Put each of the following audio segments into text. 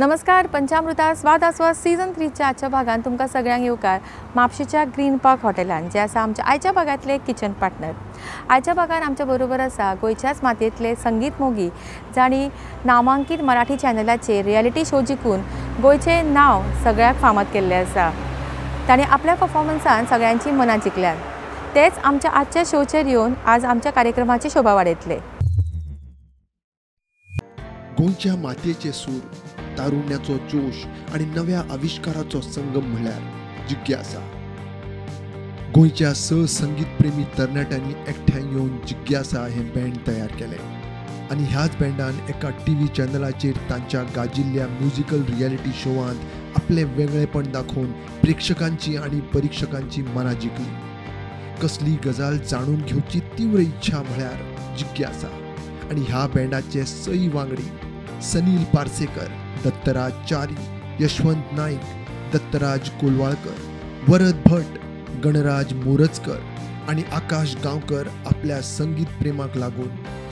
नमस्कार, पंचामृता स्वाद आस्वाद सीजन 3च्या आजच्या भागान तुमकां सगळ्यांक येवकार म्हापशेच्या ग्रीन पार्क हॉटेलान, जे आसा आमच्या आयच्या भागांतले किचन पार्टनर। आयच्या भागान आमच्या बरोबर आसा गोंयच्याच मातयेंतले संगीत मोगी, जांणी नामांकीत मराठी चॅनलाचेर रियलिटी शो जिखून गोंयचें नांव सगळ्याक फामाद केल्लें आसा। तांणी आपल्या परफॉर्मन्सान सगळ्यांची मनां जिखल्यांत। तेच आमच्या आजच्या शोचेर येवन आज आमच्या कार्यक्रमाची शोभा वाडयतले। गोंयच्या मातयेचे सूर, तारुण्याचो जोश आणि नव्या आविष्काराचो संगम म्हळ्यार जिज्ञासा। गोंयच्या 6 संगीत प्रेमी तरणाट्यांनी एकठांय येवन जिज्ञासा हे बँड तयार केलें आनी ह्याच बँडान एका टीव्ही चॅनलाचेर तांच्या गाजिल्ल्या म्युजिकल रियलिटी शोवांत आपलें वेगळेपण दाखोवन प्रेक्षकांची आनी परीक्षकांची मनां जिखली। कसली गजाल जाणून घेवची तीव्र इच्छा म्हळ्यार जिज्ञासा। आनी ह्या बँडाचे 6 वांगडी सनील पार्सेकर, दत्तराज च्यारी, यशवंत नाईक, दत्तराज कोलवाळकर, वरद भट, गणराज मोरजकर आणि आकाश गांवकर आपल्या संगीत प्रेमाक लागून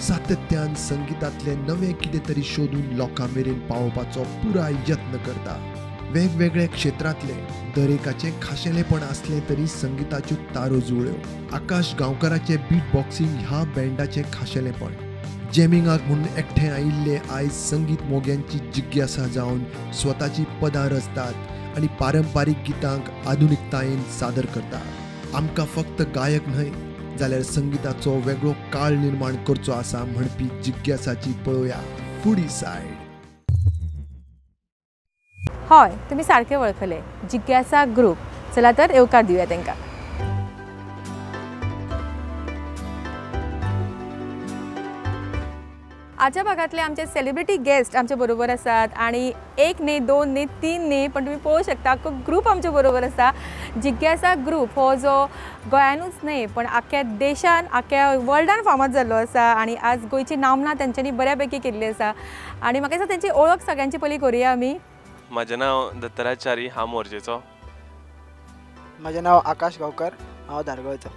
सातत्यान संगीतातले नवे कितें तरी शोधून लोकां मेरेन पावोवपाचो पुराय यत्न करता। वेगवेगळ्या क्षेत्रांतले दरेकाचे खाशेलेपण आसलें तरी संगीताच्यो तारो जुळ्यो। आकाश गांवकराचे बीट बॉक्सिंग ह्या बँडाचें खाशेलेपण। जॅमिंगाक म्हणून एकठांय आयिल्ले आयज संगीत मोग्यांची जिज्ञासा जावन स्वताची पदां रचतात आनी पारंपारीक गितांक आधुनिकतायेन सादर करतात। आमकां फक्त गायक न्हय जाल्यार संगीताचो वेगळो काळ निर्माण करचो आसा म्हणपी जिज्ञासाची पळोवया फुडी सायड। हय, तुमी सारके वळखले, जिज्ञासा ग्रुप। चला तर येवकार दिवया तांकां। आजच्या भागांतले आमचे सेलिब्रिटी गेस्ट आमचे बरोबर आसात आणि एक न्ही, दोन न्ही, तीन न्ही, पण तुम्ही पळोवंक शकता आख्खो ग्रूप आमचे बरोबर आसा। जिज्ञासा ग्रूप हो जो गोंयानूच न्हय पण आख्या देशान, आख्या वर्ल्डान फामाद जाल्लो आसा आणि आज गोंयची नामना तेंच्यांनी बऱ्या पैकी केल्ली आसा। आनी म्हाका दिसता तेंची ओळख सगळ्यांची पयलीं करुया आमी। म्हजें नांव दत्तराज च्यारी, हांव मोरजेचो। म्हजें नांव आकाश गांवकर, हांव धारगळचो।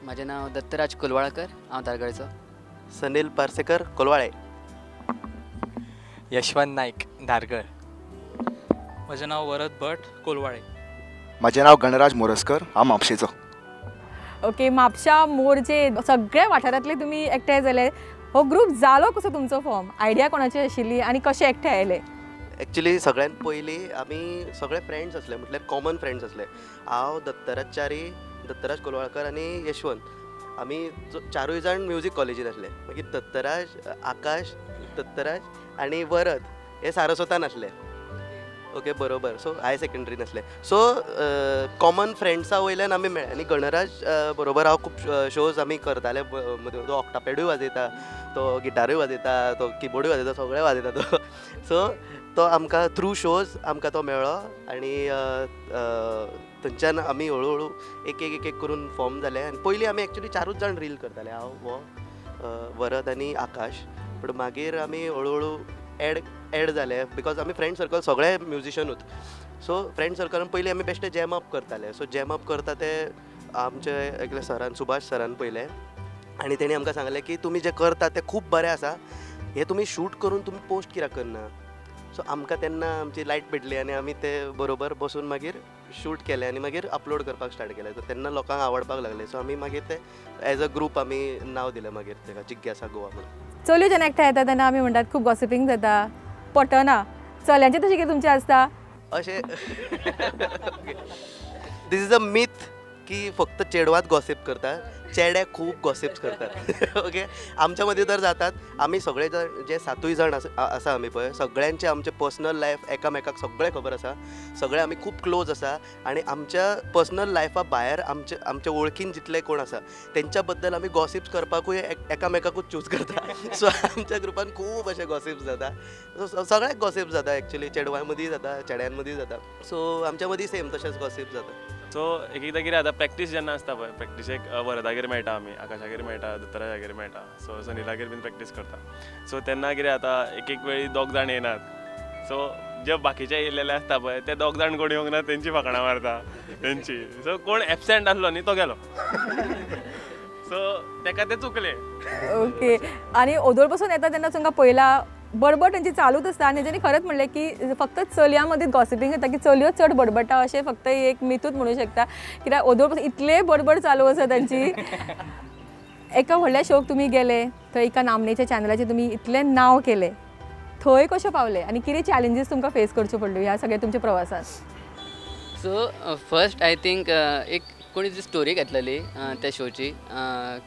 म्हजें नांव दत्तराज कोलवाळकर, हांव धारगळचो। सनील पार्सेकर, कोलवाळे। यशवंत नाईक, धारगळ। म्हजें नांव वरद भट, कोलवाळे। म्हजें नांव गणराज मोरजकर, हांव म्हापशेचो। ओके, म्हापशा, मोरजे सगळ्या वाठारांतले तुमी एकठांय जाले। हो ग्रूप जालो कसो तुमचो फॉर्म? आयडिया कोणाची आशिल्ली आनी कशें एकठांय आयले? एक्चुली सगळ्यांत पयलीं आमी सगळे फ्रेंड्स आसले, म्हटल्यार कॉमन फ्रेंड्स आसले। हांव, दत्तराज च्यारी, दत्तराज कोलवाळकर आनी यशवंत, आमी चारूय जाण म्युजीक कॉलेजीन आसले। मागीर दत्तराज, आकाश, दत्तराज आनी वरद हे सारस्वतान आसले। ओके, बरोबर। सो हायर सेकेंडरीन आसले। सो कॉमन फ्रेंड्सा वयल्यान आमी मेळ्ळे आनी गणराज बरोबर हांव खूब शोज आमी करताले। तो ऑक्टापॅडूय वाजयता, तो गिटारूय वाजयता, तो किबोर्डूय वाजयता, सगळें वाजयता तो। सो तो आमकां थ्रू शोज आमकां तो मेळ्ळो आनी थंयच्यान आमी हळू हळू एक एक एक एक करून फॉर्म जाले। आनी पयलीं आमी एक्चुली चारूच जाण रील करताले, हांव, हो, वरद आनी आकाश। पूण मागीर आमी हळू हळू एड जाले because आमी फ्रेंड सर्कल सगळे म्युजिशनूच। सो फ्रेंड सर्कलान पयलीं आमी बेश्टे जॅम अप करताले। सो जॅम अप करता ते आमचे एकले सरान, सुभाष सरान पयलें आनी तेणी आमकां सांगलें की तुमी जें करता तें खूब बरें आसा, हें तुमी शूट करून तुमी पोस्ट कित्याक करना? सो आमकां तेन्ना आमची लायट पेटली आनी आमी ते बरोबर बसून मागीर शूट केलें आनी मागीर अपलोड करपाक स्टार्ट केलें। सो तेन्ना लोकांक आवडपाक लागलें। सो आमी मागीर ते एज अ ग्रूप आमी नांव दिलें मागीर तेका जिज्ञासा गोवा म्हणून। चलयो जेन्ना एकठांय येता तेन्ना आमी म्हणटात खूब गॉसिपींग जाता, पटना। चल्यांचें तशें कितें तुमचें आसता? अशें this is a myth की फक्त चेडवात गॉसिप करतात, चेडे खूब गॉसिप्स करतात। ओके, आमच्या मदीं तर जातात। आमी सगळे जाण जे 7 जाण आसा आमी पळय, सगळ्यांचे आमचे पर्सनल लायफ एकामेकाक सगळें खबर आसा, सगळे आमी खूब क्लोज आसा आनी आमच्या पर्सनल लायफा भायर आमचे आमच्या वळखीन जितले कोण आसा तेंच्या बद्दल आमी गॉसिप्स करपाकूय एकामेकाकूच चूज करता। सो आमच्या ग्रुपान खूब अशे गॉसिप्स जाता, सगळ्याक गॉसिप्स जाता एक्चुली, चेडवां मदीं जाता, चेड्यां मदीं जाता। सो आमच्या मदीं सेम तशेंच गॉसिप्स जाता। सो एक एकदां कितें जाता, प्रॅक्टीस जेन्ना आसता पळय, प्रॅक्टिसेक वरदागेर मेळटा आमी, आकाशागेर मेळटा, दत्तराजागेर मेळटा, सो सनीलागेर बीन प्रॅक्टीस करता। सो तेन्ना कितें जाता, एक एक वेळी दोग जाण येनात। सो जे बाकीचे येयलेले आसता पळय ते दोग जाण कोण येवंक ना, तेंची फकाणां मारता तेंची। सो कोण एबसेंट आसलो न्ही तो गेलो, सो तेका ते चुकले। ओके, आनी ओदोळ पसून येता तेन्ना तुमकां पयला बडबड तेंची चालूच आसता आनी तेंच्यांनी खरेंच म्हणलें की फक्त चलयां मदीं गॉसिपींग जाता की चलयो चड बडबडटा अशें फक्त एक मितूच म्हणूं शकता कित्याक ओदोळ पासून इतले बडबड चालू आसा तेंची. एका व्हडल्या शोक तुमी गेले थंय एका नामनेच्या चॅनलाचेर तुमी इतलें नांव केलें, थंय कशें पावले आनी कितें चॅलेंजीस तुमकां फेस करच्यो पडल्यो ह्या सगळ्या तुमच्या प्रवासात? सो फर्स्ट I think एक कोणी जी स्टोरी घेतलेली त्या शोची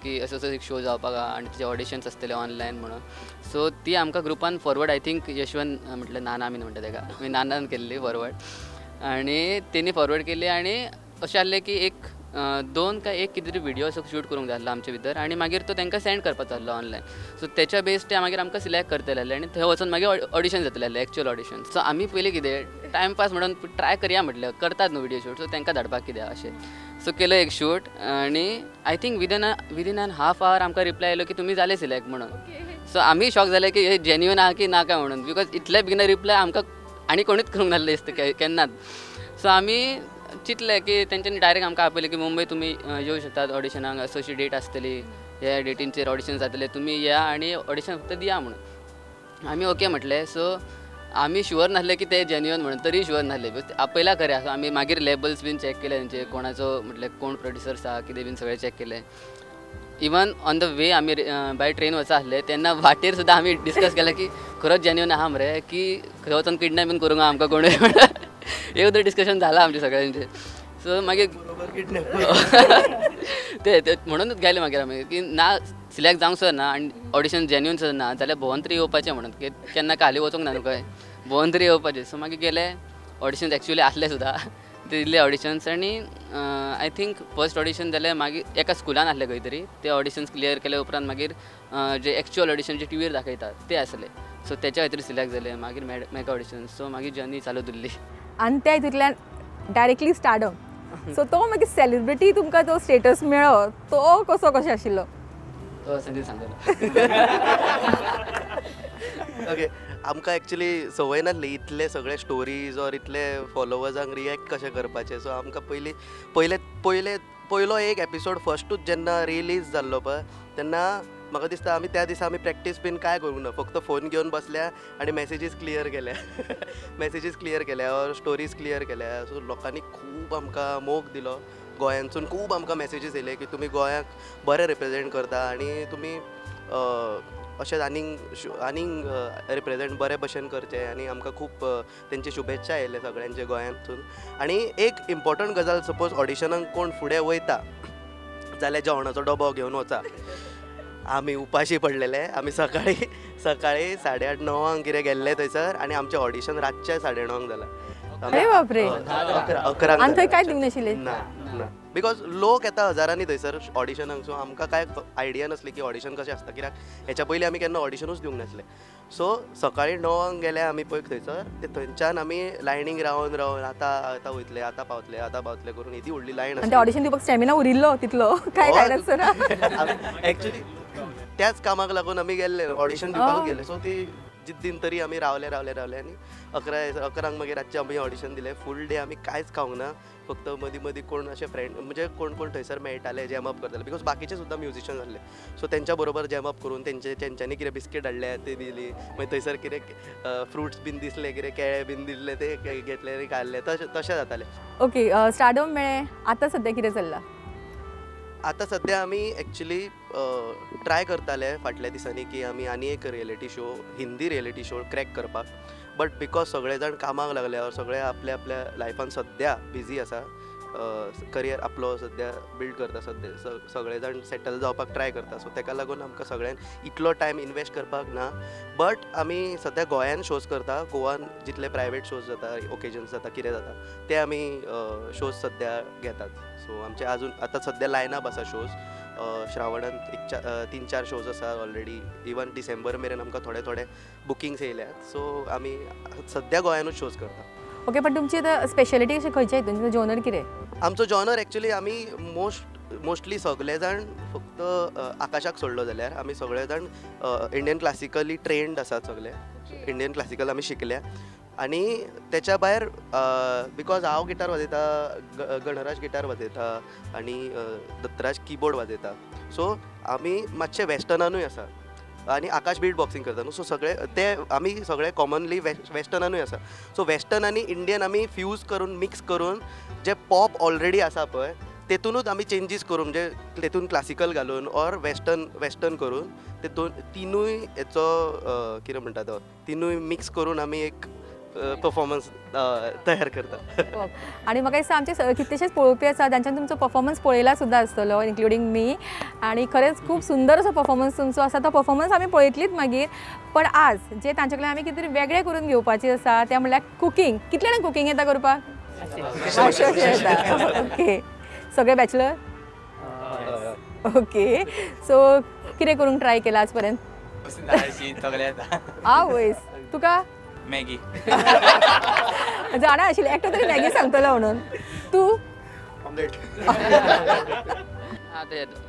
की असो असो एक शो जावपाक आहा आनी तेजे ऑडिशन्स आसतले ऑनलायन म्हणून. सो ती आमकां ग्रुपान फॉरवर्ड I think Yashwant म्हटल्यार नाना आमी म्हणटा तेका, आमी नानान केल्ली फॉरवर्ड आनी तेणी फॉरवर्ड केली आनी अशें आहलें की एक दोन काय एक कितें तरी व्हिडियो असो शूट करूंक जाय आसलो आमचे भितर आनी मागीर तो तांकां सेंड करपाचो आसलो ऑनलायन. सो तेच्या बेज ते मागीर आमकां सिलेक्ट करतले आसले आनी थंय वचून मागीर ऑडिशन जातलें आसलें, एक्चुअल ऑडिशन. सो आमी पयलीं कितें टायमपास म्हणून ट्राय करया म्हटलें, करतात न्हू व्हिडियो शूट, सो तांकां धाडपाक कित्याक अशें. सो केलो एक शूट आनी I think within an half hour आमकां रिप्लाय आयलो की तुमी जाले सिलेक्ट म्हणून. सो आमी शॉक जाले की हे जेन्युइन आहा की ना काय म्हणून, because इतले बेगीन रिप्लाय आमकां आनी कोणीच करूंक नासलें दिसता केन्नाच. सो आमी चिंतलें की तेंच्यांनी डायरेक्ट आमकां आपयलें की मुंबय तुमी येवं शकतात ऑडिशनाक, असो अशी डेट आसतली, ह्या डेटींचेर ऑडिशन जातलें, तुमी या आनी ऑडिशन फक्त दिया म्हणून. आमी ओके म्हटलें. सो आमी शुअर नासले की ते जेन्युइन म्हणून, तरी शुअर नासले, आपयला खरें. सो आमी मागीर लेबल्स बीन चॅक केले तेंचे, कोणाचो म्हटल्यार कोण प्रोड्युसर्स आहा कितें बीन सगळें चॅक केलें. इवन ऑन the वे आमी बाय ट्रेन वचा आसले तेन्ना वाटेर सुद्दां आमी डिस्कस केलें की खरोच जेन्युइन आहा मरे की खंय वचोन किडनॅप बीन करूंक आमकां कोणूय, एक सुद्दां डिस्कशन जालां आमचें सगळ्यांचें. सो मागीर ते म्हणूनच गेले मागीर आमी की ना सिलेक्ट जावंक सर ना आनी ऑडिशन जेन्युइन सर ना जाल्यार भोंवन तरी येवपाचें म्हणून, की केन्ना खाली वचूंक ना न्हू खंय, भोंवन तरी येवपाचें. सो मागीर गेले, ऑडिशन्स एक्चुअली आसले सुद्दां, ते दिले ऑडिशन्स आनी I think first audition जालें मागीर एका स्कुलान आसलें खंय तरी, ते ऑडिशन्स क्लियर केले उपरांत मागीर जे एक्चुअल ऑडिशन जे टिवीर दाखयतात ते आसले, सो तेच्या खातीर सिलेक्ट जाले. मागीर मेगा ऑडिशन, सो मागीर जर्नी चालू दवरली आनी त्या हितूंतल्यान डायरेक्टली स्टार्डम. सो तो मागीर सेलिब्रिटी तुमकां तो स्टेटस मेळ्ळो तो कसो कशें आशिल्लो तो संदीप सांगतलो. ओके, आमकां एक्चुअली संवय नासली इतले सगळे स्टोरीज ऑर इतले फॉलोवर्सांक रिएक्ट कशें करपाचें. सो आमकां पयलीं पयले पयले पयलो एक एपिसोड फर्स्टूच जेन्ना रिलीज जाल्लो पळय तेन्ना म्हाका दिसता आमी त्या दिसा आमी प्रॅक्टीस बीन कांय करूंक ना, फक्त फोन घेवन बसल्या आनी मॅसेजीस क्लियर केल्या मॅसेजीस क्लियर केल्या ऑर स्टोरीज क्लियर केल्या. सो लोकांनी खूब आमकां मोग दिलो, गोंयांतसून खूब आमकां मॅसेजीस येयले की तुमी गोंयाक बरें रिप्रेजेंट करता आनी तुमी अशेंच आनीक आनीक रिप्रेजेंट बरे भशेन करचें आनी आमकां खूब तेंचे शुभेच्छा येयले सगळ्यांचे गोंयांतसून. आनी एक इम्पॉर्टंट गजाल, सपोज ऑडिशनाक कोण फुडें वयता जाल्यार जेवणाचो डबो घेवन वचा. आमी उपाशी पडलेले, आमी सकाळीं सकाळीं 8:30 9 कितें गेल्ले थंयसर आनी आमचें ऑडिशन रातचें 9:30 जालां. अरे बापरे, 11 काय दिवंक नाशिल्लें ना ना, because लोक येता हजारांनी थंयसर ऑडिशनाक. सो आमकां कांय आयडिया नासली की ऑडिशन कशें आसता, कित्याक हेच्या पयलीं आमी केन्ना ऑडिशनूच दिवंक नासलें. सो सकाळीं 9 गेले आमी पळय थंयसर, ते थंयच्यान आमी लायनीक रावन रावन आतां आतां वयतले आतां पावतले आतां पावतले करून येदी व्हडली लायन. आनी ऑडिशन दिवपाक स्टॅमिना उरिल्लो तितलो काय काय नासतना एक्चुअली त्याच कामाक लागून आमी गेल्ले ऑडिशन दिवपाक गेले. सो ती जिद्दीन तरी आमी रावले रावले रावले आनी 11 मागीर रातचें आमी ऑडिशन दिलें. फूल डे आमी कांयच खावंक ना, फक्त मदीं मदीं कोण अशे फ्रेंड म्हणजे कोण कोण थंयसर मेळटाले जॅम अप करताले, because बाकीचे सुद्दां म्युजिशियन आसले. सो तेंच्या बरोबर जॅम अप करून तेंच्यांनी कितें बिस्कीट हाडल्या ते दिली, मागीर थंयसर कितें फ्रुट्स बीन दिसले, कितें केळे बीन दिसले ते घेतले आनी खाल्ले, तशें तशें जातालें. ओके, स्टार्डम मेळ्ळें, आतां सद्या कितें चल्लां? आतां सद्या आमी एक्चुअली ट्राय करताले फाटल्या दिसांनी की आमी आनी एक reality show, Hindi reality show crack करपाक, बट because सगळे जाण कामाक लागले ऑर सगळे आपल्या आपल्या लायफान सद्या बिजी आसा, करियर आपलो सद्या बिल्ड करता, सद्या सगळे जाण सेटल जावपाक ट्राय करता. सो तेका लागून आमकां सगळ्यांक इतलो टायम इनवेस्ट करपाक ना, बट आमी सद्या गोंयान शोज करता. गोवान जितले प्रायवेट शोज जाता, ओकेजन्स जाता, कितें जाता ते आमी शोज सद्या घेतात. सो आमचे आजून आतां सद्या लायनअप आसा शोज, श्रावणांत 3-4 शोज आसा ऑलरेडी, इवन डिसेंबर मेरेन आमकां थोडे थोडे बुकिंग्स येयल्यात. सो आमी सद्या गोंयानूच शोज करता. ओके, पण तुमची आतां स्पेशलिटी अशी खंयच्या हितून, जॉनर कितें? आमचो जॉनर एक्चुअली आमी मोस्टली सगळे जाण फक्त आकाशाक सोडलो जाल्यार आमी सगळे जाण इंडियन क्लासिकली ट्रेंड आसात, सगळे इंडियन क्लासिकल आमी शिकल्या. आनी तेच्या भायर because हांव गिटार वाजयता, गणराज गिटार वाजयता आनी दत्तराज किबोर्ड वाजयता, सो आमी मातशे वेस्टर्नानूय आसा. आनी आकाश बीट बॉक्सिंग करता न्हू. सो सगळे ते आमी सगळे कॉमनली वेस्टर्नानूय आसा. सो वेस्टर्न आनी इंडियन आमी फ्यूज करून मिक्स करून जे पॉप ऑलरेडी आसा पळय तेतूनच आमी चेंजीस करून, म्हणजे तेतून क्लासिकल घालून ऑर वेस्टर्न करून तेतून तिनूय हेचो कितें म्हणटा तो तिनूय मिक्स करून आमी एक परफॉर्मन्स तयार करता. आनी म्हाका दिसता आमचे कितलेशेच पळोवपी आसा तांच्यान तुमचो परफॉर्मन्स पळयला सुद्दां आसतलो, इन्क्लुडींग मी. आनी खरेंच खूब सुंदर असो परफॉर्मन्स तुमचो आसा, तो परफॉर्मन्स आमी पळयतलीच मागीर. पण आज जे तांचे कडल्यान आमी कितें तरी वेगळें करून घेवपाचें आसा तें म्हणल्यार कुकींग. कितले जाणांक कुकींग येता करपाक? ओके, सगळे बॅचलर? ओके, सो कितें करूंक ट्राय केला आज पर्यंत? आवयस, तुका? मॅगी. जाणा आशिल्लें एकटो तरी मॅगी सांगतलो म्हणून. तूं? ऑमलेट.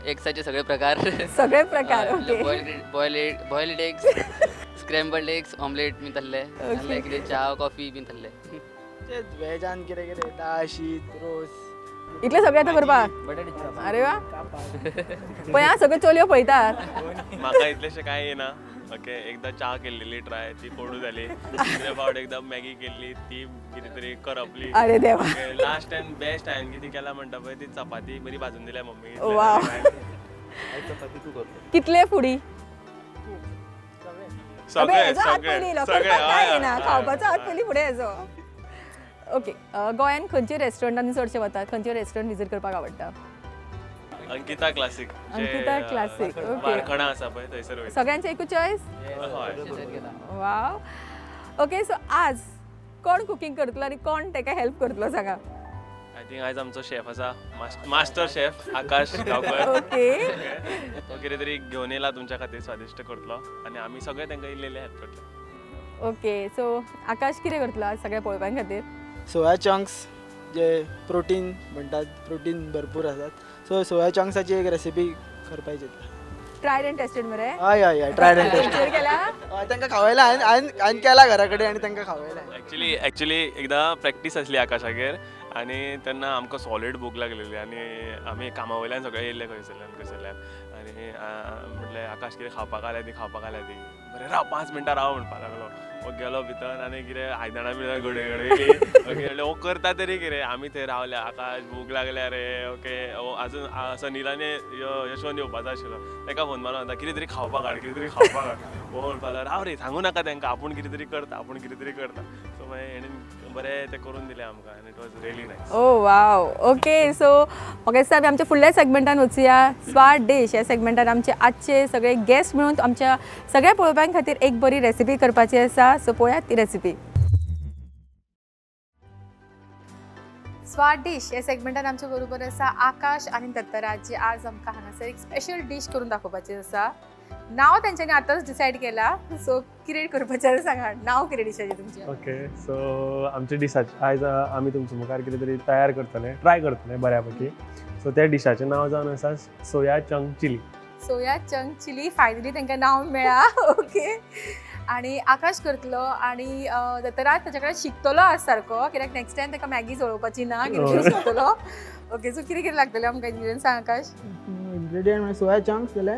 एग्साचे सगळे प्रकार. सगळे प्रकार, okay. Boiled eggs, scrambled eggs, omelette बीन तसले, कितें च्या कॉफी बीन तसले. वेजान कितें कितें दाळ, शीत, रोस, इतले सगळे येता करपाक? अरे वा, पळय आं सगळ्यो चलयो पळयतात. म्हाका इतलेशें कांय येना. ओके, एकदां च्या केल्लेली ट्राय, ती कोडू जाली. दुसरे फावट एकदां मॅगी केल्ली, ती कितें तरी करपली. अरे देवा. लास्ट अँड बेस्ट हांवें कितें केलां म्हणटा पळय, ती चपाती बरी भाजून दिल्या मम्मी. वा, कितले फुडी? सगळे खावपाचो हात पयलीं फुडें हेजो. ओके, गोंयान खंयच्या रेस्टॉरंटांनी चडशे वतात, खंयचे रेस्टॉरंट विजीट करपाक आवडटा? Ankita classic. Ankita classic, okay. Barkhana आसा पळय थंयसर वयता. सगळ्यांचे एकूच चॉयस? वाव. ओके, सो आज कोण कुकींग करतलो आनी कोण ताका हेल्प करतलो सांगा? I think आयज आमचो शेफ आसा, master chef Akash Gaonkar. Okay, तो कितें तरी घेवन येयला तुमच्या खातीर स्वादिश्ट करतलो आनी आमी सगळे तांकां इल्ले इल्ले हेल्प करतले. ओके, सो आकाश कितें करतलो आज सगळ्या पळोवप्यां खातीर? सोया चंक्स जे प्रोटीन म्हणटात, प्रोटीन भरपूर आसात, सो सोया चंक्साची एक रेसिपी करपाची चिंतला. ट्रायड एंड टेस्टेड मरे? हय हय हय, ट्रायड एंड टेस्टेड केला. हय, तांकां खावयला हांवें, हांवें केला घरा कडेन आनी तांकां खावयला. एक्चुअली एकदां प्रॅक्टीस आसली आकाशागेर आनी तेन्ना आमकां सॉलीड भूक लागलेली आनी आमी कामा वयल्यान सगळे येयल्ले खंयसरल्यान खंयसरल्यान आनी म्हटलें आकाश कितें खावपाक आल्या ती, खावपाक आल्या ती. बरें राव 5 मिनटां राव म्हणपाक लागलो. हो गेलो भितर आनी कितें आयदनां बियदनां घडय घडयली. ओके, म्हणलें हो करता तरी कितें. आमी थंय रावले, आकाश भूक लागल्या रे. ओके, आजून सनीलाने यशवंत येवपाचो आशिल्लो, ताका फोन मारून म्हणटा कितें तरी खावपाक हाड, कितें तरी खावपाक हाड. हो म्हणपाक लागलो राव रे सांगू नाका तांकां, आपूण कितें तरी करता, आपूण कितें तरी करता. सो मागीर हेणें बरें तें करून दिलें आमकां आनी it was really nice. Oh wow. Okay, so म्हाका दिसता आमी आमच्या फुडल्या सेगमेंटान वचुया. स्वाद डिश ह्या सेगमेंटान आमचे आजचे सगळे गेस्ट मेळून आमच्या सगळ्या पळोवप्यां खातीर एक बरी रेसिपी करपाची आसा. सो पळयात ती रेसिपी. स्वाद डिश ह्या सेगमेंटान आमच्या बरोबर आसा आकाश आनी दत्तराज, जे आज आमकां हांगासर एक स्पेशल डीश करून दाखोवपाची आसा. नाव तेंच्यांनी आतांच डिसायड केला, सो कितें करपाचें आसा सांगा, नाव कितें डिशाचें तुमचें? ओके, सो आमच्या डिशाचें आयज आमी तुमच्या मुखार कितें तरी तयार करतले, ट्राय करतले बऱ्या पैकी. सो त्या डिशाचें नांव जावन आसा soya chunk chilli. Soya chunk chilli, finally तांकां नांव मेळ्ळा. ओके, आनी आकाश करतलो आनी दत्तराज ताच्या कडेन शिकतलो आज सारको, कित्याक नेक्स्ट टायम ताका मॅगी जळोवपाची ना, कितें शिकतलो. ओके, सो कितें कितें लागतलें आमकां इन्ग्रिडियंट सांग आकाश? इन्ग्रिडियंट म्हणजे सोया चंक्स जाले,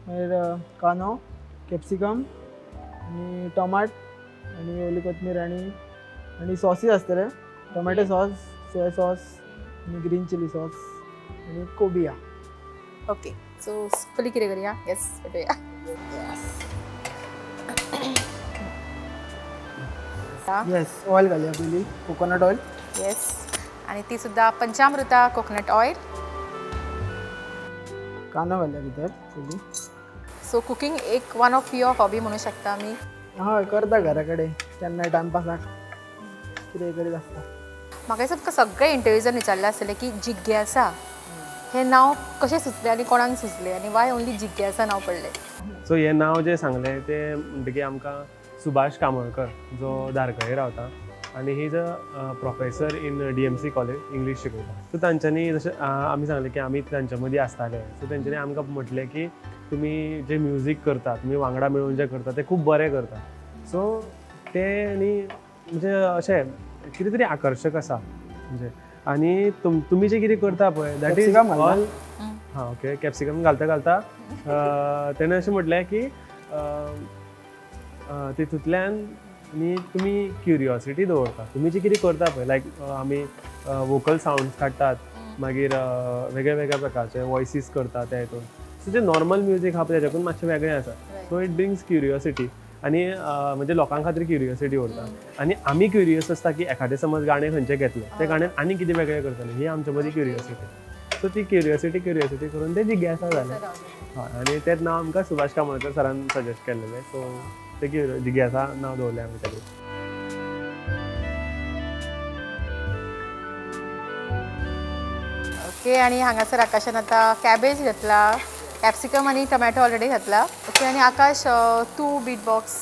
मागीर कांदो, कॅप्सिकम आनी टमाट आनी ओली कोथमीर आनी आनी सॉसीस आसतले, टोमॅटो सॉस, सोया सॉस आनी ग्रीन चिली सॉस आनी कोबिया. ओके, सो पयलीं कितें करुया? येस, पेटोवया. येस, ऑयल घालया पयलीं, कोकोनट ऑयल. येस, आनी ती सुद्दां पंचामृता कोकोनट ऑयल. कांदो घालया भितर पयलीं. सो कुकींग एक वन ऑफ your hobby म्हणू शकता आमी? हय, करता घरा कडेन केन्नाय टायमपासाक कितें करीत आसता. म्हाका दिसता तुका सगळे इंटरव्यूजान विचारलें आसतलें की जिज्ञासा हें नांव कशें सुचलें आनी कोणाक सुचलें आनी वाय ओनली जिज्ञासा नांव पडलें? सो हें नांव जें सांगलें तें म्हणटकीर आमकां सुभाष कामळकर जो धारकळे रावता आनी he is a professor in DMC college, English शिकयता. सो तांच्यांनी जशें आमी सांगलें की आमी तांच्या मदीं आसताले, सो तेंच्यांनी आमकां म्हटलें की तुमी जें म्युजीक करता, तुमी वांगडा मेळून जें करता तें खूब बरें करता. सो तें आनी म्हणजे अशें कितें तरी आकर्शक आसा म्हणजे आनी तुमी जें कितें करता पळय that is all. हां ओके कॅप्सिकम घालता घालता तेणें अशें म्हटलें की तितूंतल्यान न्ही तुमी क्युरियोसिटी दवरता, तुमी जी कितें करता पळय लायक आमी वोकल सावंड्स काडटात, मागीर वेगळे वेगळ्या प्रकारचे वॉयसीस करता त्या हितून. सो जे नॉर्मल म्युजीक आहा पळय तेच्याकून मातशें वेगळें आसा. सो it brings curiosity आनी म्हणजे लोकां खातीर क्युरियोसिटी उरता आनी आमी क्युरियस आसता की एखादें समज गाणें खंयचें घेतलें तें गाणें आनी कितें वेगळें करतलें, ही आमचे मदीं क्युरियोसिटी. सो ती क्युरियोसिटी क्युरियोसिटी करून तें जिज्ञासा जालें. हय आनी तेंच नांव आमकां सुभाष कामळकर सरान सजेस्ट केल्लें. सो तें जिज्ञासा नांव दवरलें आमी ताजेर. ओके आनी हांगासर आकाशान आतां कॅबेज घेतला, कॅप्सिकम आनी टोमॅटो ऑलरेडी घातला. ओके आनी आकाश तूं बीट बॉक्स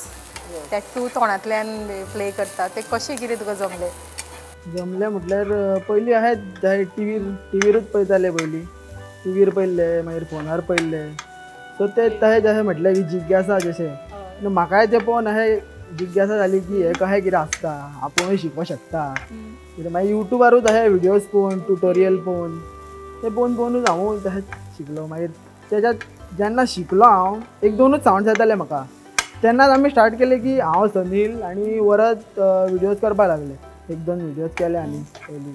त्या तूं तोंडांतल्यान प्ले करता ते कशें कितें तुका जमलें? जमलें म्हटल्यार पयलीं अशें टिवीरूच पळयताले, पयलीं टिवीर पळयल्ले, मागीर फोनार पळयल्ले. सो ते तशें जशें म्हटलें की जिज्ञासा जशें म्हाकाय तें पळोवन अशें जिज्ञासा जाली की हें कशें कितें आसता, आपुणूय शिकपाक शकता कितें. मागीर युट्यूबारूच अशें विडियोज पळोवन ट्युटोरियल पळोवन ते पळोवन पळोवनूच हांवूय तशें शिकलो. मागीर तेज्या जेन्ना शिकलो हांव एक दोनूच सावंड जाताले म्हाका, तेन्नाच आमी स्टार्ट केलें की हांव सनील आनी वरद विडियोज करपाक लागले. एक दोन विडियोज केले आनी पयलीं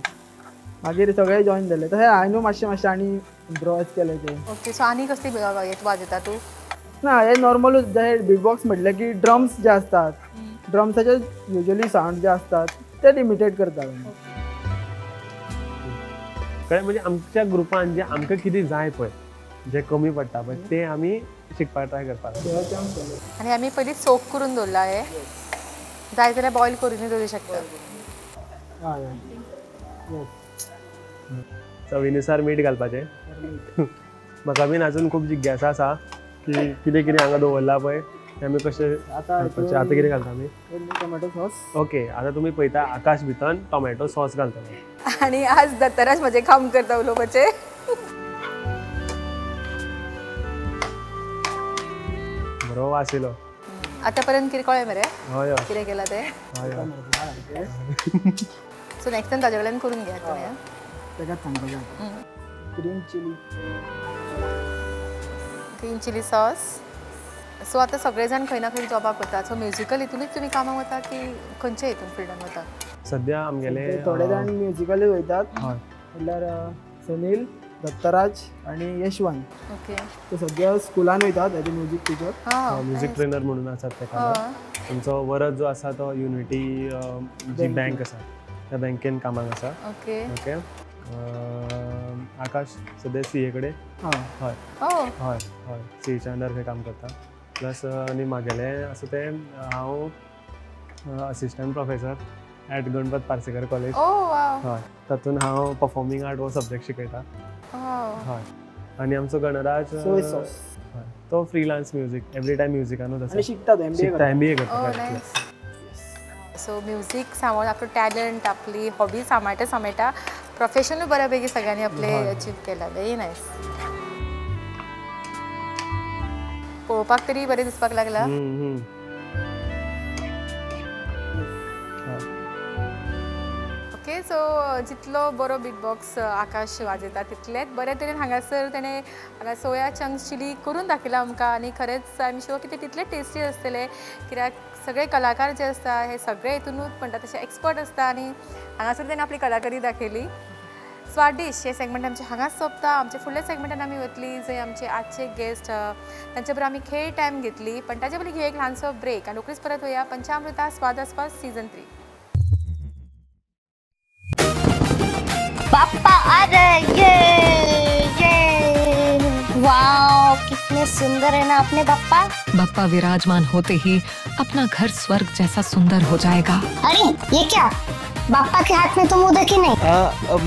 मागीर सगळे जॉईन जाले. तशें हांवें मातशें मातशें आनी इम्प्रोवायज केलें तें. ओके सो आनी कसली वाजयता तूं? ना हे नॉर्मलूच जशें बीटबॉक्स म्हटलें की ड्रम्स जे आसतात ड्रम्साचे युजली सावंड जे आसतात ते इमिटेट करतात. कळ्ळें म्हणजे आमच्या ग्रुपान जे आमकां कितें जाय पळय जे कमी पडटा पळय ते आमी शिकपाक ट्राय करपाक. आनी आमी पयलीं सोक करून दवरला हे, जाय जाल्यार बॉयल करूनय दवरूं शकता. चवीनुसार मीठ घालपाचें. म्हाका बीन अजून खूब जिज्ञासा आसा की कितें कितें हांगा दवरलां पळय तें आमी कशें घालपाचें. आतां कितें घालता आमी? Tomato sauce. Okay आतां तुमी पळयता आकाश भितर टोमॅटो सॉस घालतलो. आनी आज दत्तराज म्हजें काम करता उलोवपाचें. बरो वास येयलो. आतां पर्यंत कितें कळ्ळें मरे? हय हय कितें केलां तें? हय हय. सो नेक्स्ट टायम ताजे कडल्यान करून घेयात तुमी. ताकाच सांगपाचें. Green chilli, green chilli sauce. So आतां सगळे जाण खंय ना खंय जॉबाक वता, सो म्युजिकल हितूनच तुमी कामाक वता की खंयच्या हितून फिल्डान वता? सद्या आमगेले थोडे जाण म्युजिकलूच वयतात म्हणल्यार सनील, दत्तराज आनी यशवंत. ओके ते सद्या स्कुलान वयतात as a music teacher, music trainer म्हणून आसात ते. आमचो वरद जो आसा तो युनिटी जी बँक आसा त्या बँकेन कामाक आसा. ओके ओके आकाश सद्या सीए कडेन. हय हय हय सीएच्या अंडर खंय काम करता. प्लस आनी म्हागेलें आसा तें हांव assistant professor at Ganpat Parsekar college. हय तातूंत हांव परफॉर्मींग आर्ट हो सब्जेक्ट शिकयता. हय आनी आमचो गणराज तो फ्रीलांस म्युजीक एवरी टायम म्युजिकानूच आसा, शिकता, एमबीए करता. सो म्युजीक सांबाळून आपलो टॅलंट आपली हॉबी सांबाळटा सांबाळटा प्रोफेशनूय बऱ्या पैकी सगळ्यांनी आपले अचीव केला. Very nice. पळोवपाक तरी बरें दिसपाक लागला. ओके सो जितलो बरो बीटबॉक्स आकाश वाजयता तितलेंच बरे तरेन हांगासर तेणें हांगा सोया चंक्स चिली करून दाखयला आमकां. आनी खरेंच I am sure की ते तितलें टेस्टी आसतलें कित्याक सगळे कलाकार जे आसता हे सगळे हितूनूच म्हणटा तशे एक्सपर्ट आसता आनी हांगासर तेणें आपली कलाकारी दाखयली. स्वादिश हे सेगमेंट आमचें हांगाच सोंपता. आमच्या फुडल्या सेगमेंटान आमी वतली जंय आमचे आजचे गेस्ट तांचे बरोबर आमी खेळ टायम घेतली, पण ताजे पयलीं घेवया एक ल्हानसो ब्रेक आनी रोखडीच परत वया पंचामृता स्वादास्वाद सीजन 3. पापा आ रहे, ये ये वाओ कितने सुंदर है ना अपने पप्पा. बप्पा विराजमान होते ही अपना घर स्वर्ग जैसा सुंदर हो जाएगा. अरे ये क्या, बाप्पा के हाथ में तो मोदक ही नहीं.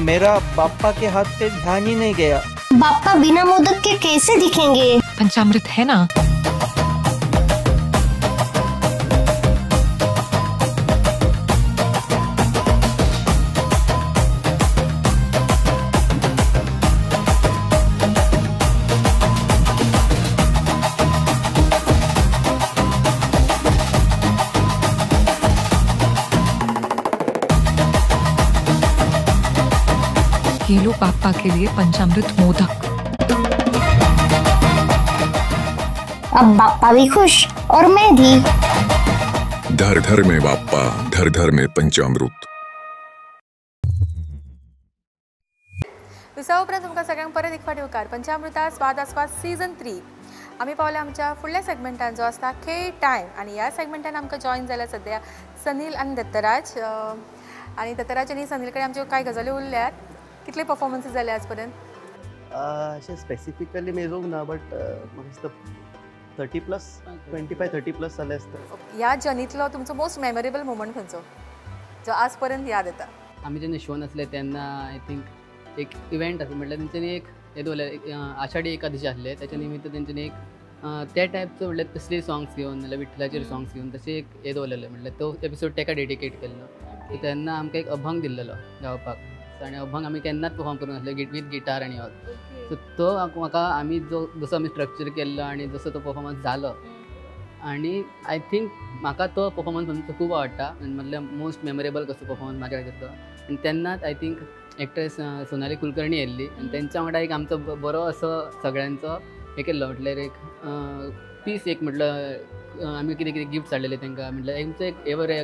मेरा बाप्पा के हाथ पे ध्यान ही नहीं गया. बाप्पा बिना मोदक के कैसे दिखेंगे? पंचामृत है ना. ये लो पापा के लिए पंचामृत मोदक. अब बाप्पा भी खुश और मैं भी। धर धर में बाप्पा, धर धर में पंचामृत। विसा उपरांत तुमकां सगळ्यांक परत एक फावट येवकार पंचामृता स्वाद आस्वाद सीजन 3। आमी पावल्या आमच्या फुडल्या सेगमेंटान जो आसता खेळ टायम आनी ह्या सेगमेंटान आमकां जॉयन जाला सद्या सनील आनी दत्तराज। आनी दत्तराज आनी सनील कडेन आमच्यो कांय गजाली उरल्यात। कितले परफॉर्मन्सीस जाले आज पर्यंत? अशें स्पेसिफिकली मेजूंक ना, बट म्हाका दिसता 30 प्लस 25-30 प्लस जाले आसता। ह्या जर्नीतलो तुमचो मोस्ट मेमोरेबल मोमेंट खंयचो जो आज पर्यंत याद येता? आमी जेन्ना शोन आसले तेन्ना I think एक इव्हेंट आसलो, म्हटल्यार तेंच्यांनी एक हें दवरलें, आषाढी एकादशी आसले त्याच्या निमित्त तेंच्यांनी एक त्या टायपचो म्हटल्यार तसले सॉंग्स घेवन नाल्यार विठ्ठलाचेर सॉंग्स घेवन तशें एक हें दवरलेलें, म्हटल्यार तो एपिसोड तेका डेडिकेट केल्लो। सो तेन्ना आमकां एक अभंग दिल्लेलो गावपाक आनी अभंग आमी केन्नाच परफॉर्म करूंक नासले विथ गिटार आनी ऑल। सो तो म्हाका आमी जो जसो आमी स्ट्रक्चर केल्लो आनी जसो तो परफॉर्मन्स जालो आनी I think म्हाका तो परफॉर्मन्स आमचो खूब आवडटा, म्हटल्यार मोस्ट मेमोरेबल कसो परफॉर्मन्स म्हाज्या खातीर तो। आनी तेन्नाच I think actress Sonali Kulkarni येयल्ली आनी तेंच्या वांगडा एक आमचो बरो असो सगळ्यांचो हे केल्लो, म्हटल्यार एक पीस एक म्हटल्यार आमी कितें कितें गिफ्ट्स हाडलेले तांकां, म्हटल्यार आमचो एक हे बरें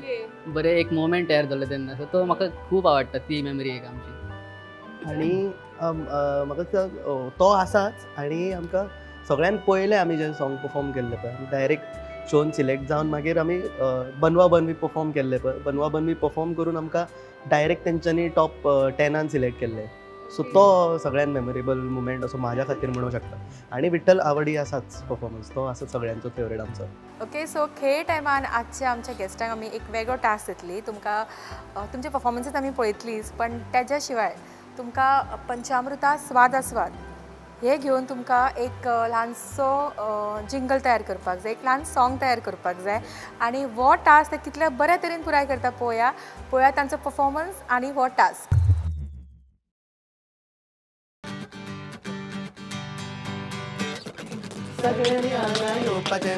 बरें एक मोमेंट तयार जाल्लो तेन्ना। सो तो म्हाका खूब आवडटा ती मेमरी एक आमची। आनी म्हाका तो आसाच आनी आमकां सगळ्यान पयलें आमी जें सॉंग परफॉर्म केल्लें पळय डायरेक्ट शोन सिलेक्ट जावन मागीर आमी बनवा बनवी परफॉर्म केल्लें पळय, बनवा बनवी परफॉर्म करून आमकां डायरेक्ट तेंच्यांनी टॉप 10 सिलेक्ट केल्ले। सो तो सगळ्यान मेमोरेबल मुमेंट असो म्हाज्या खातीर म्हणूंक शकता। आनी विठ्ठल आवडी आसाच परफॉर्मन्स, तो आसा सगळ्यांचो फेवरेट आमचो। ओके, सो खेळ टायमान आजच्या आमच्या गेस्टांक आमी एक वेगळो टास्क दितली। तुमकां तुमचे परफॉर्मन्सीस आमी पळयतलीच, पण तेज्या शिवाय तुमकां पंचामृता स्वाद आस्वाद हे घेवन तुमकां एक ल्हानसो जिंगल तयार करपाक जाय, एक ल्हान सॉंग तयार करपाक जाय आनी हो टास्क ते कितल्या बऱ्या तरेन पुराय करता पळोवया। पळोवया तांचो परफॉर्मन्स आनी हो टास्क। सगळ्यांनी हांगा येवपाचें,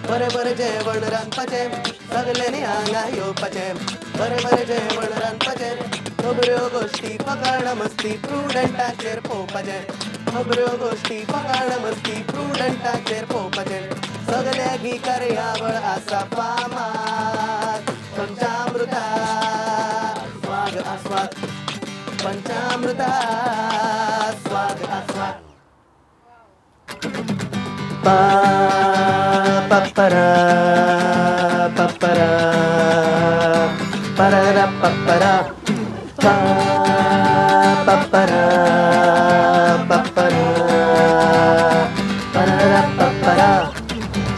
बरें बरें जेवण रांदपाचें, सगळ्यांनी हांगा येवपाचें, बरें बरें जेवण रांदपाचें, खबऱ्यो गोश्टी फकाणां मस्ती प्रुडंटाचेर पळोवपाचें, खबऱ्यो गोश्टी फकाणां मस्ती प्रुडंटाचेर पळोवपाचें, सगळ्याक ही कार्यावळ आसा फामाद पंचामृता स्वाद आस्वाद, पंचामृता स्वाद आस्वाद। पा पपरा पपरा परा पपरा पा पपरा पपरा परा पपरा।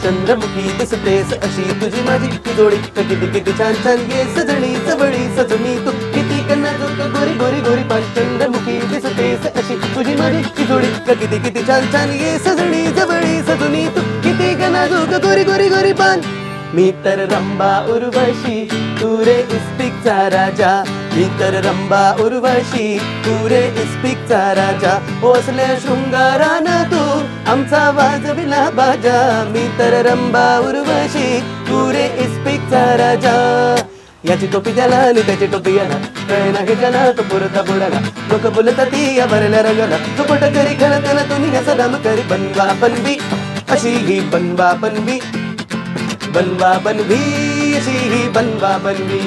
चंद्रमुखी दिसतेस अशी तुझी माझी जोडी, किती किती छान छान गे सजणी सबळी सजणी तू, किती नाजूक गोरी गोरी गोरी पान। चंद्रमुखी दिसतेस अशी तुझी माझी जोडी, किती किती छान छान गे सजणी जवळी सजणी तू, किती नाजूक गोरी गोरी गोरी पान। मी तर रंबा उर्वशी तू रे इस्पिकचा राजा, मी तर रंबा उर्वशी तू रे इस्पिकचा राजा, ओसल्या शृंगारानं तू आमचा वाजविला बाजा, मी तर रंबा उर्वशी तू रे इस्पिकचा राजा। याची टोपी त्याला आणि त्याची टोपी याला, कळेना हे ज्याला तो पुरता बुडाला, लोक बोलतात ती या भरल्या रंगाला, तो पट करी खणकण तुनी असा दाम करी, बनवा बनवी अशी ही बनवा बनवी, बनवा बनवी अशी ही बनवा बनवी,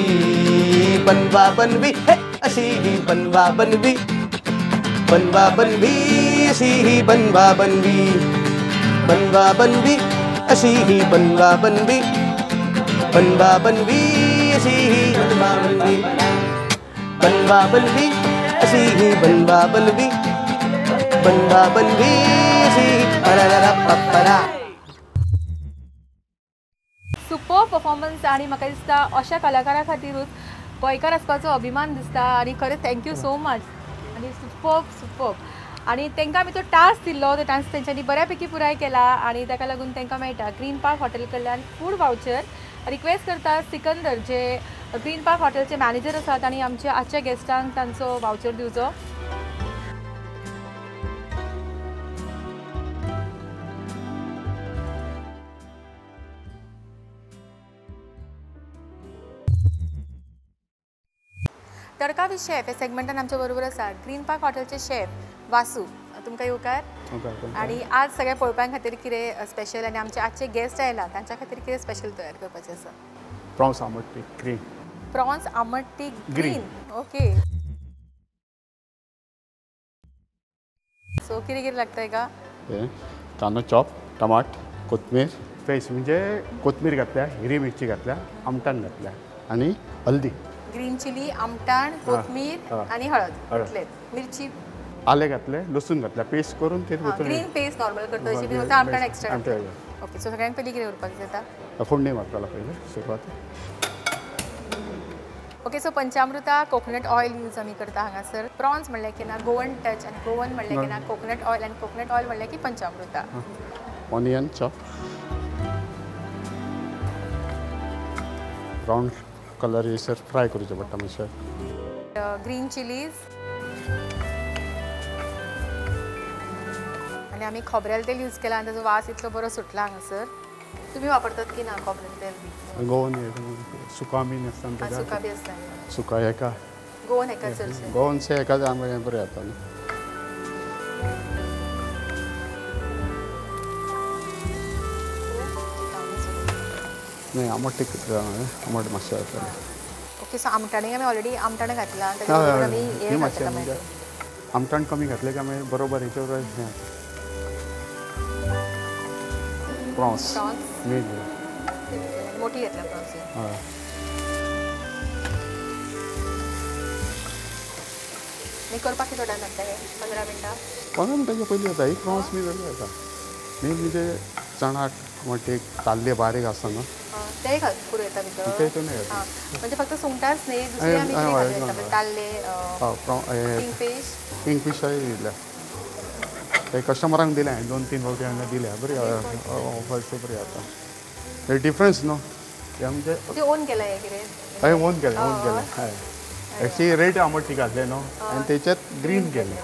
बनवा बनवी हे अशी ही बनवा बनवी, बनवा बनवी अशी ही बनवा बनवी, बनवा बनवी अशी ही बनवा बनवी, बनवा बनवी अशी ही बनवा बनवी, बनवा बनवी अशी ही बनवा बनवी, बनवा बनवी अशी परा परा। सुपर परफॉर्मन्स आनी म्हाका दिसता अशा कलाकारा खातीरूच गोंयकार आसपाचो अभिमान दिसता आनी खरें thank you so much आनी सुपर सुपर। आनी तांकां आमी तो टास्क दिल्लो, तो टास्क तेंच्यांनी बऱ्या पैकी पुराय केला आनी ताका लागून तांकां मेळटा ग्रीन पार्क हॉटेल कडल्यान फूड वावचर। रिक्वेस्ट करता सिकंदर जे ग्रीन पार्क हॉटेलचे मॅनेजर आसात आनी आमच्या आजच्या गेस्टांक तांचो वावचर दिवचो। तडका विथ शेफ ह्या सेगमेंटान आमच्या बरोबर आसा ग्रीन पार्क हॉटेलचे शेफ वासू। तुमकां येवकार. आनी आज सगळ्या पळोवप्यां खातीर कितें स्पेशल आनी आमचे आजचे गेस्ट आयला तांच्या खातीर कितें स्पेशल तयार करपाचें आसा? प्रॉन्स आमट तीख ग्रीन. प्रॉन्स आमट तीख ग्रीन. ओके. सो कितें कितें लागता हेका? कांदो चॉप, टमाट, कोथमीर, फ्रेश म्हणजे कोथमीर घातल्या, हिरवी मिरची घातल्या, आमटाण घातल्या आनी हल्दी. ग्रीन चिली, आमटाण, कोथमीर आनी हळद घातले. मिरची, आले घातले, लसूण घातल्या, पेस्ट करून ते ग्रीन पेस्ट नॉर्मल करता तशी बी फक्त आमटाण एक्स्ट्रा. ओके. सो सगळ्यांत पयलीं कितें करपाक जाता? फोडणी मारताला पयलीं सुरवात. Okay. So Panchamruta coconut oil use आमी करता हांगासर. प्रॉन्स म्हणल्यार की ना गोवन टच आनी गोवन म्हणल्यार की ना कोकोनट ऑयल आनी कोकोनट ऑयल म्हणल्यार की पंचामृता. Onion chop, brown colour yes sir fry करूचे पडटा मातशें. ग्रीन चिलीज आनी आमी खोबरेल तेल यूज केला आनी ताजो वास इतलो बरो सुटला हांगासर. तुमी वापरतात की ना खोबरेल तेल बी? गोवन सुका बी आसता. सुका बी आसता. सुका हेका गोवन हेका चडशें. गोवन से हेका आमकां बरें जाता न्हू. न्ही आमट तीख, आमट मातशें जातलें. ओके. सो आमटाणीक आमी ऑलरेडी आमटाण घातलां, ताच्या बरोबर आमी हें घातलां. आमटाण कमी घातलें काय मागीर बरोबर हेच्यावर हें प्रॉन्स मीठ मोठी घेतल्या प्रॉन्स. हय. आनी करपाक कितलो टायम लागता हें? 15 मिनटां? 15 मिनटांच्या पयलीं जाता. एक प्रॉन्स मीठ जाल्यार जाता. मेन म्हणजे चणाक म्हणटा ताल्ले बारीक आसता न्हू तेय करूं येता भितर. ते हां, म्हणजे फक्त सुंगटांच न्ही, दुसरी आमी कितें घालूं येता? ताल्ले, किंगफीश. किंगफिशय दिल्या ते कस्टमरांक दिल्या हांवें, 2-3 फावटी हांवें दिल्या. बरी ऑफर्स बरी जाता. हे डिफरन्स न्हू हे म्हणजे ओन केलां हें कितें? हांवें ओन केलें, ओन केलें. हय. एक्चुअली रेड आमट तीख घातलें न्हू आनी तेच्यात ग्रीन केलें.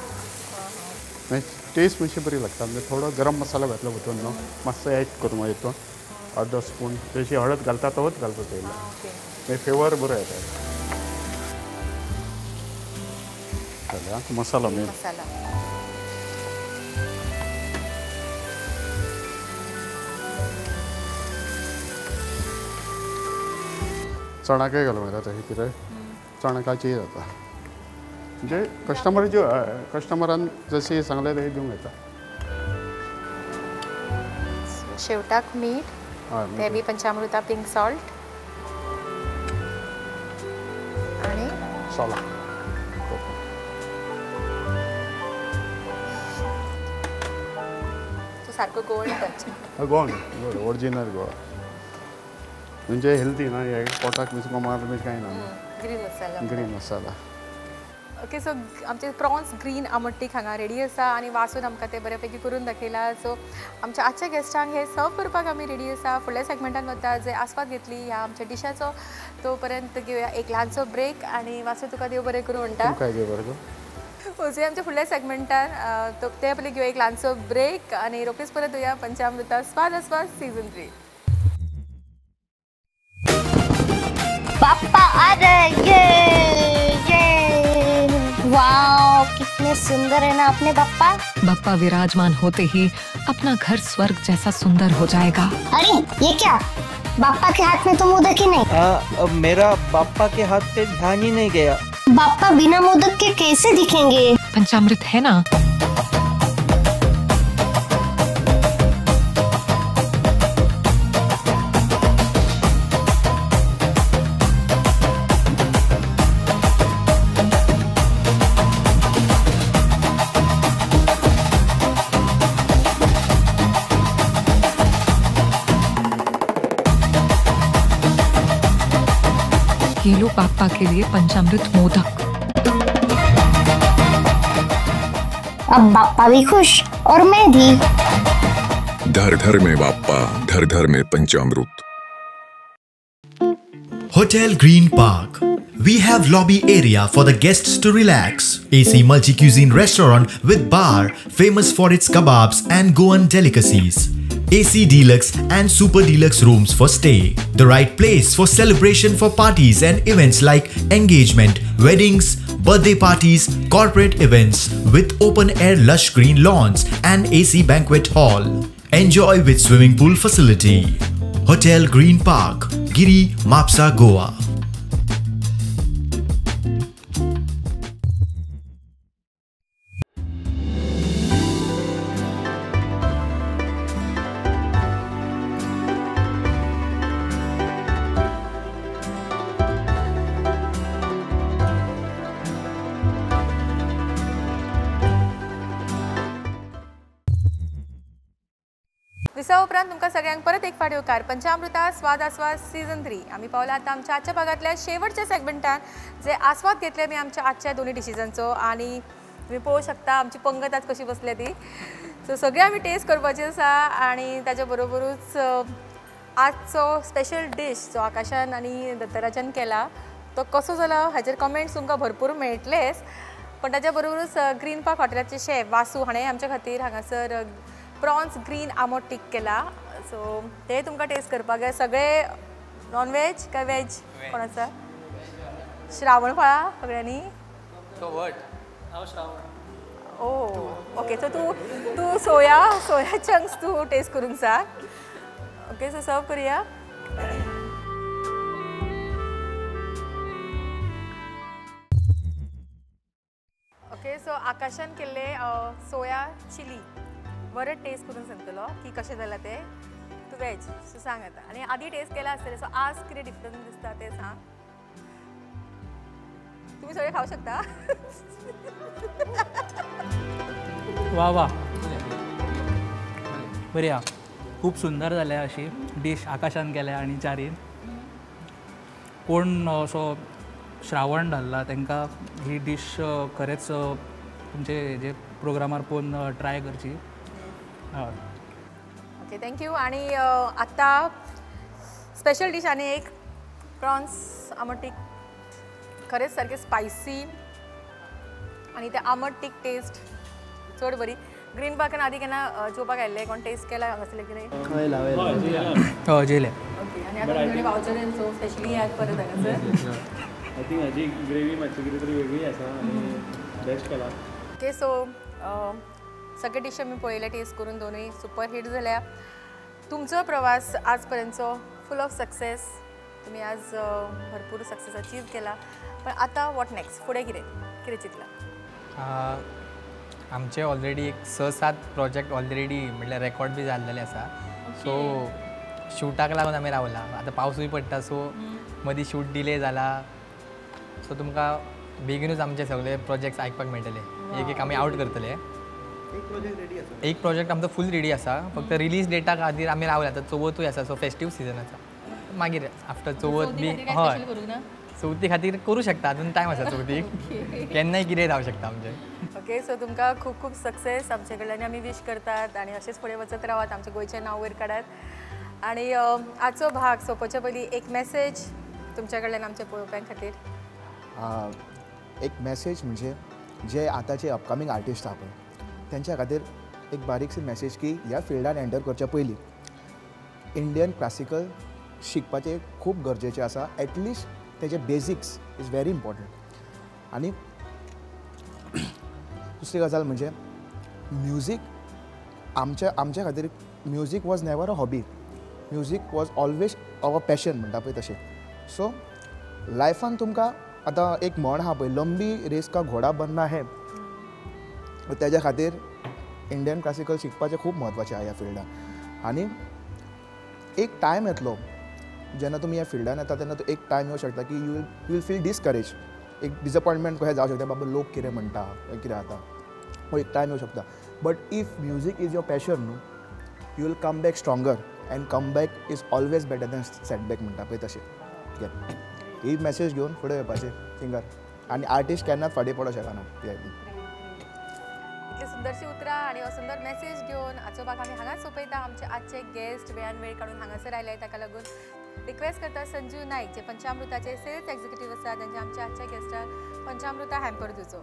मागीर टेस्ट मातशी बरी लागता. म्हणजे थोडो गरम मसालो घातलो भितर न्हू, मातसो एड करून हितून अर्दो स्पून जशी हळद घालता तोच घालचो तेल, मागीर फ्लेवर बरो येता. जाल्यार मसालो मेन. चणाकय घालूं येता तशें कितें, चणकाचेय जाता. म्हणजे कस्टमराचे कस्टमरान जशें सांगलें तशें दिवंक येता. शेवटाक मीठ, ते बी पंचामृता पिंक सॉल्ट आनी सोला. तो सारको Goan touch. Goan original Goa म्हणजे हेल्दी ना, हे पोटाक मिस मार बी कांय ना. Green masala. Green masala. Okay. So आमचे प्रॉन्स ग्रीन आमट तीख हांगा रेडी आसा आनी वासून आमकां ते बऱ्यापैकी करून दाखयला. सो आमच्या आजच्या गेस्टांक हे सर्व करपाक आमी रेडी आसा. फुडल्या सेगमेंटान वता जे आस्वाद घेतली ह्या आमच्या डिशाचो. तो पर्यंत घेवया एक ल्हानसो ब्रेक आनी वासू तुका देव बरें करूं म्हणटा. वचूया आमच्या फुडल्या सेगमेंटान. तो ते पयलीं घेवया एक ल्हानसो ब्रेक आनी रोखडीच परत येवया पंचामृता स्वाद आस्वाद सीजन 3. बाप्पा आ गए. ये ये वाओ, कितने सुंदर है ना अपने बाप्पा. बाप्पा विराजमान होते ही अपना घर स्वर्ग जैसा सुंदर हो जाएगा. अरे ये क्या, बाप्पा के हाथ में तो मोदक ही नहीं. मेरा बाप्पा के हाथ पे ध्यान ही नहीं गया. बाप्पा बिना मोदक के कैसे दिखेंगे? पंचामृत है ना. ये लो पापा के लिए पंचामृत मोदक। अब बाप्पा भी खुश और मैं भी। धर धर में बाप्पा, धर धर में पंचामृत। Hotel Green Park. We have lobby area for the guests to relax. AC multi-cuisine restaurant with bar famous for its kebabs and Goan delicacies. AC Deluxe and Super Deluxe rooms for stay. The right place for celebration for parties and events like engagement, weddings, birthday parties, corporate events with open air lush green lawns and AC banquet hall. Enjoy with swimming pool facility. Hotel Green Park, Giri, Mapsa, Goa. दिसा उपरांत तुमकां सगळ्यांक परत एक फावट येवकार पंचामृता स्वाद आस्वाद सीझन 3. आमी पावला आतां आमच्या आजच्या भागांतल्या शेवटच्या सेगमेंटान, जे आस्वाद घेतले आमी आमच्या आजच्या दोनूय डिशिजांचो. आनी तुमी पळोवंक शकता आमची पंगत आज कशी बसल्या ती. सो सगळे आमी टेस्ट करपाची आसा आनी ताच्या बरोबरूच आजचो स्पेशल डीश जो आकाशान आनी दत्तराजान केला तो कसो जाला हाचेर कमेंट्स तुमकां भरपूर मेळटलेच. पण ताच्या बरोबरूच ग्रीन पार्क हॉटेलाचे शेफ वासू हाणें आमच्या खातीर हांगासर प्रॉन्स ग्रीन आमोट टीक केला. सो ते तुमकां टेस्ट करपाक जाय. सगळे नॉन वेज काय वेज कोण आसा? श्रावण फळां सगळ्यांनी. ओ ओके, सो तूं तूं सोया सोया चंक्स तूं टेस्ट करूंक सांग. ओके, सो सर्व करुया. ओके, सो आकाशान केल्ले सोया चिली बरें टेस्ट करून सांगतलो की कशें जालां तें. तूं वेज सो सांग आतां, आनी आदी टेस्ट केला आसतलें, सो आज कितें डिफरंस दिसता तें सांग. तुमी सगळे खावं शकता. वा वा, बरी आहा, खूब सुंदर जाल्या अशी डीश आकाशान केल्या आनी चारीन. कोण असो श्रावण धरला तांकां ही डीश खरेंच तुमचे जे प्रोग्रामार पळोवन ट्राय करची. Okay, thank you. आनी आतां स्पेशल डीश आनी एक प्रॉन्स आमट टीक, खरेंच सारकें स्पायसी आनी ते आमट टीक टेस्ट चड बरी. ग्रीन पार्कान आदी केन्ना जेवपाक आयिल्ले कोण टेस्ट केला हांगासरलें कितें? हय जेयले. ओके, आनी आतां तुमचे वावचर सो स्पेशली याद परत हांगासर. I think हाजी ग्रेवी मातशी कितें तरी वेगळी आसा आनी बेस्ट केला. ओके, सो सगळे डिश आमी पळयले टेस्ट करून, दोनूय सुपर हिट जाल्या. तुमचो प्रवास आज पर्यंतचो फूल ऑफ सक्सेस, तुमी आज भरपूर सक्सेस अचीव केला, पण आतां what next, फुडें कितें कितें चिंतलां? आमचे ऑलरेडी एक 6-7 प्रोजेक्ट ऑलरेडी म्हटल्यार रेकॉर्ड बी जाल्लेले आसा. सो शूटाक लागून आमी रावला. आतां पावसूय पडटा, सो मदीं शूट डिले जाला. सो तुमकां बेगीनूच आमचे सगळे प्रोजेक्ट्स आयकपाक मेळटले. एक एक आमी आवट करतले. एक प्रोजेक्ट आमचो फूल रेडी आसा, फक्त रिलीज डेटा खातीर आमी रावले. आतां चवथूय आसा, सो फेस्टीव सिजन आसा. मागीर आफ्टर चवथ बी हय चवथी खातीर करूं शकता, अजून टायम आसा चवथीक, केन्नाय कितें जावं शकता आमचें. ओके, सो तुमकां खूब खूब सक्सेस आमचे कडल्यान आमी विश करतात आनी अशेंच फुडें वचत रावात, आमचें गोंयचें नांव वयर काडात. आनी आजचो भाग सोंपोवच्या पयलीं एक मॅसेज तुमच्या कडल्यान आमच्या पळोवप्यां खातीर. एक मॅसेज म्हणजे जे आतांचे अपकमींग आर्टिस्ट आहा पळय तेंच्या खातीर एक बारीकशी मॅसेज की ह्या फिल्डान एंटर करच्या पयलीं इंडियन क्लासिकल शिकपाचें खूब गरजेचें आसा. एटलिस्ट तेजे बेजिक्स is very important. आनी दुसरी गजाल म्हणजे म्युजीक आमच्या आमच्या खातीर music was never a hobby, music was always our passion म्हणटा पळय तशें. सो लायफान तुमकां आतां एक म्हण आहा पळय, लंबी रेस का घोडा बनना है, तेज्या खातीर इंडियन क्लासिकल शिकपाचें खूब म्हत्वाचें आहा ह्या फिल्डान. आनी एक टायम येतलो जेन्ना तुमी ह्या फिल्डान येता तेन्ना एक टायम येवं शकता की you will feel discourage, एक डिसअपॉयंटमेंट कशें जावं शकता, बाबा लोक कितें म्हणटा कितें जाता, हो एक टायम येवं शकता. But if music is your passion न्हू, you will come back stronger and come back is always better than set back म्हणटा पळय तशें. ही मॅसेज घेवन फुडें येवपाचें सिंगर आनी आर्टिस्ट केन्नाच फाटीं पडोंक शकना. इतली सुंदरशी उतरां आनी हो सुंदर मॅसेज घेवन आजचो भाग आमी हांगाच सोंपयता. आमचे आजचे गेस्ट वेळान वेळ काडून हांगासर आयले ताका लागून रिक्वेस्ट करता संजीव नायक जे पंचामृताचे सेल्स एक्झिक्युटीव आसा तांचे आमच्या आजच्या गेस्टाक पंचामृता हॅम्पर दिवचो.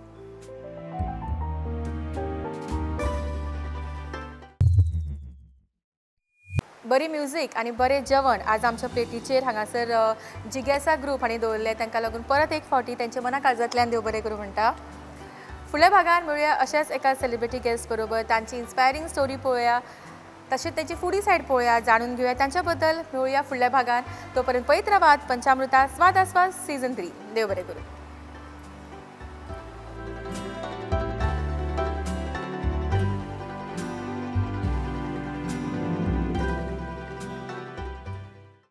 बरी म्युजीक आनी बरें जेवण आज आमच्या प्लेटीचेर हांगासर जिग्यासा ग्रूप हांणी दवरलें. तांकां लागून परत एक फावटी तेंच्या मना काळजांतल्यान देव बरें करूं म्हणटा. फुडल्या भागान मेळुया अशाच एका सेलिब्रिटी गेस्ट बरोबर. तांची इन्स्पायरींग स्टोरी पळोवया, तशेंच तांची फुडी सायड पळोवया, जाणून घेवया तांच्या बद्दल. मेळुया फुडल्या भागान. तोपर्यंत पळयत रावात पंचामृता स्वाद आस्वाद सीझन 3. देव बरें करूं.